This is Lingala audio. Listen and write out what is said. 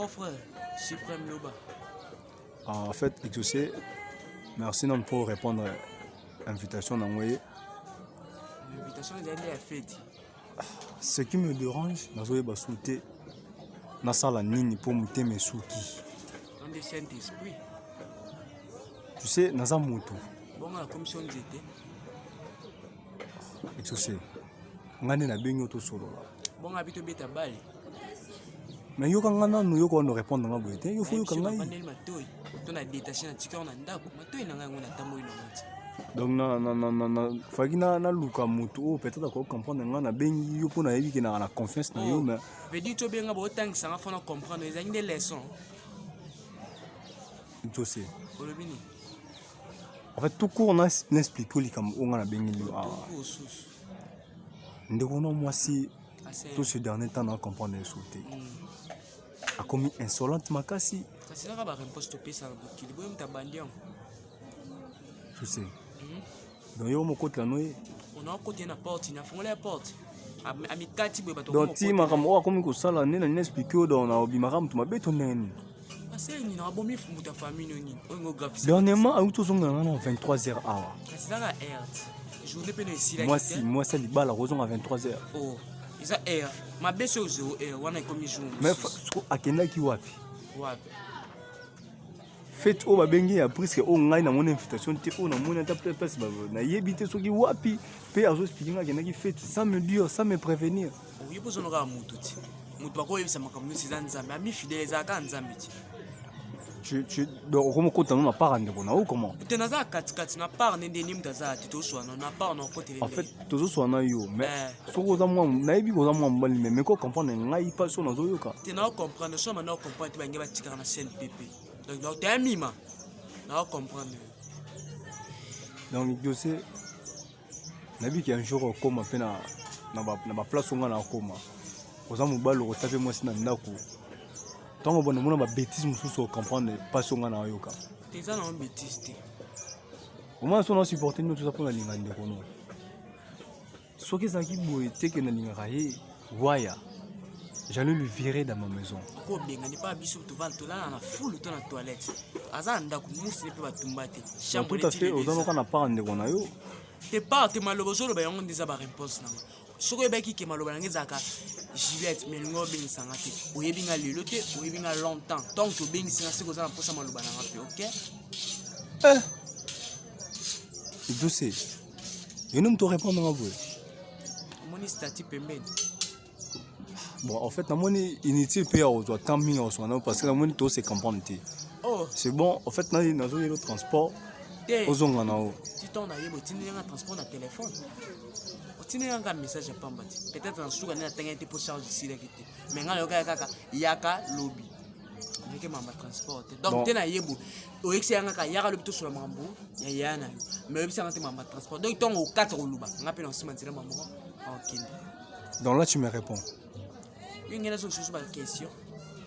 Grand frère, Suprême Loba. En fait, Exaucé, merci non pour répondre à l'invitation d'envoyer. L'invitation est allée à fête. Ce qui me dérange, nazoyeba su te nasala nini mpo motema esuki. Nde Saint-Esprit. Tu sais, naza moto. Bongo na commission nzete. Exaucé, ngai nde nabengi yo tosolola. Bongo abi tobeta bale. Mais yoka nga nanu, yoka wana répondre nga boye te, yo faut yoka ngai. Nafandeli matoi to na détaché na tika na ndako matoi na ngai yango natamboli na ngo ti. Donc na na na na na faki na naluka moto oyo peut-être akoki comprendre nga, nabengi yo mpo nayebi ke naka na confiance na yo, mais veut dire tobenga bootangisa nga fona comprendre ezalaki nde leçon. Exaucé. Olobi nini? En fait, tout court na explique likambo oyo nga nabengeli yo awa. Tout court susu. Ndeko na mwasi tout ce dernier temps na comprendre ye te. Akomi insolente makasi. Kasi kaka ba réponse topesa na mokili boye moto abandi yango. Tu sais. Donc yo mokotela no ye. Ona okoti na porte, na fongola ya porte. Amikati boye bato. Donc ti makambo oyo akomi kosala nde na nini explique yo, donc na obimaka moto mabe to ndenge nini? Asali nini? Abomi moto ya famille no nini? Oyo ngo graphisme. Dernièrement auti ozonga na nga na 23h awa. Kasi ezaka heure. Journée mpe na esilaki. Mwasi, mwasi ya libala kozonga 23h. Oh, eza heure. Mabe soki 0 heure wana ekomi jour Mais akendaki wapi? Wapi? Fête oyo babengi ya Priske oyo ngai namoni invitation te, oyo namoni ata place nayebi te soki wapi, mpe azo expliquer ngai akendaki fête sans me dire, sans me prévenir. Oyebi ozonga kaka moto ti. Moto bakoyebisa makambo nyonso eza Nzambe. Ami fidèle ezalaka kaka Nzambe ti. Tu, donc okomi okota no na part ya ndeko na yo comment? Te, naza katikati na part nde ndeni moto aza te, tozoswana na part na okotele. En fait, tozoswana yo, mais soki oza mwa, nayebi koza mwa mobali, mais meko comprendre ngai mpasi oyo nazoyoka. Te, nao comprendre so ma nao comprendre te, bange batikaka na chaîne pp. Donc nao te mima nao comprendre. Donc dossier nayebi ke un jour okoma mpe na na baplace oyo ngai nakoma, oza mobali okota mpe mwasi na ndako, ntango bona omona babétise mosusu, ocomprendre mpasi oyo ngai nayoka. Te, eza nango bétise te. Omona so nasupporte nino toza mpo nalinga ndeko no. Soki ezalaki boye te ke nalingaka ye, waya j'allais le virer dans ma maison. Okobengani mpa biso tovala tolala na fulu to na toilette, aza na ndako musi mpe batumba te. Tout à fait, oza noka na part ndeko na yo. Te, part te, maloba ozoloba yango nde eza baréponse nanga. Soki oyebaki ke maloba nanga ezalaka Gillette, mais elingi obengisanga te. Oyebi nga lelo te, oyebi nga longtemps. Ntango tobengisi nga, soki oza na mposa maloba nanga mpe ok. Eh. Exaucé, yo nde moto orépondre nga boye? Omoni statut pembeni. Bon, en fait, namoni inutile mpe ya kozwa temps mingi ya kosonga nango parce que namoni tose comprendre te. Oh. C'est bon, en fait, nazoyela transport. Te. Ozonga na yo. Ti ntango nayeba otindeli nga transport na telefone, otindeli nga message ya pamba te. Peut-être na suka nde natangaki te mpo charge esilaki te, mais nga nayokaki kaka yaka lobi ndenge mamba transport te. Donc te, nayebo oyebisi yanga kaka yaka lobi tosola makambo ya yaya na yo, mais oyebisi yanga te mamba transport. Donc ntango okata koloba nga mpe na nsima nzela mama moko akokende. Donc là, tu me réponds. Yo ngai nazo lisusu baquestion.